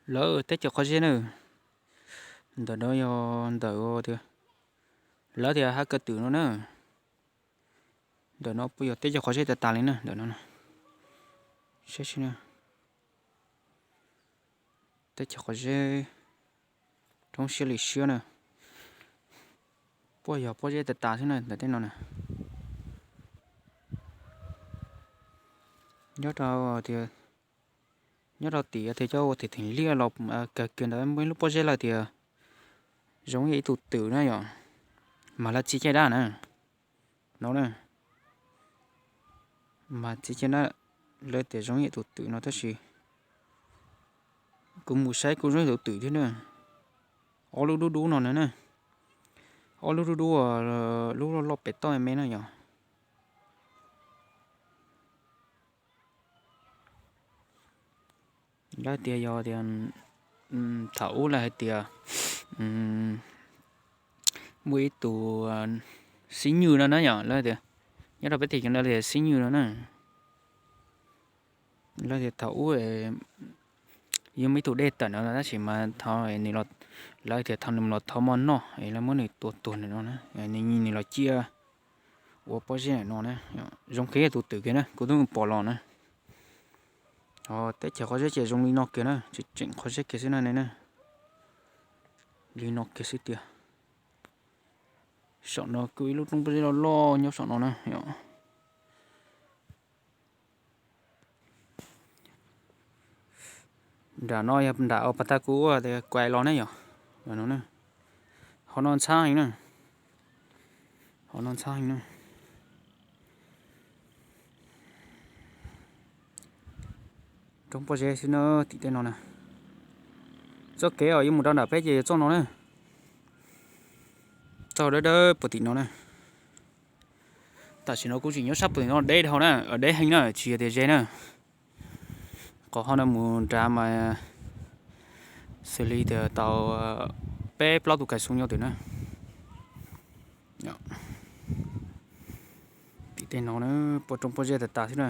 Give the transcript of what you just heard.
Lawv teb chaws qhov zeb na, ntawm no yog ntawm tias lawv tias hav kaw twm no na. Ntawm no puas yog teb chaws qhov zeb tas tas li na, ntawm no na. Saib seb na, teb chaws qhov zeb, roob siab li siab na. Puas yog pob zeb tas tas xwb na ntawm tej no na. Nyob rau tias, nyob rau tim tias cov ua tim theem liaj los kawg kiag ntawd muaj ib lub pob zeb lawv tias zoo ib yam ib tug twm na yom, mas lawv txiv caj dab na, no na. Mas txiv caj dab, lawv tias zoo ib yam tus twm no tab sis kuv mus saib kuj zoo ib tus twm thiab na. Ob lub dub dub no na, ob lub dub dub, lub loj loj pem toj me me na yom. Lawv tias yog tias thaum ub lawv hais tias muaj ib tus xib nywj no na yom, lawv tias nyob rau peb teb chaws no lawv tias xib nywj no na. Lawv tias thaum ub yuav muaj ib tug dej tawm no tab sis mas thaum nws, lawv tias thaum nws los thov mov noj es lawv muab nws tua tuag ntawm no na, nws los ciaj ua pob zeb ntawm no na. Zoo kiag tus twm kiag na, kuv twb pom los na. Teb chaws qhov zeb ces zoo li no kiag na, tseem tseem qhov zeb kiag xwb na ne na. Li no kiag xwb tiag. Saum no kuj ib lub roob pob zeb loj loj nyob saum no na. Nram no yog nram uas pas tag kuv ua tias kuais los ne yom. Ho no ntxhab heev na, ho no ntxhab heev na. Roob pob zeb xwb na, tim tej no na. Txoj kev uas yuav mus rau nram peb ces yog txoj no na. Txoj dawb dawb puag tim no na. Tam sim no kuv tseem nyob sab puag tim no deb dhau na, deb heev na, tsis yog tias ze na. Qhov ho no mus nrad mas xws li tias tau peb plaub tus kais xoo nyob twm na. Tim tej no na, puag roob pob zeb tas tas xwb na.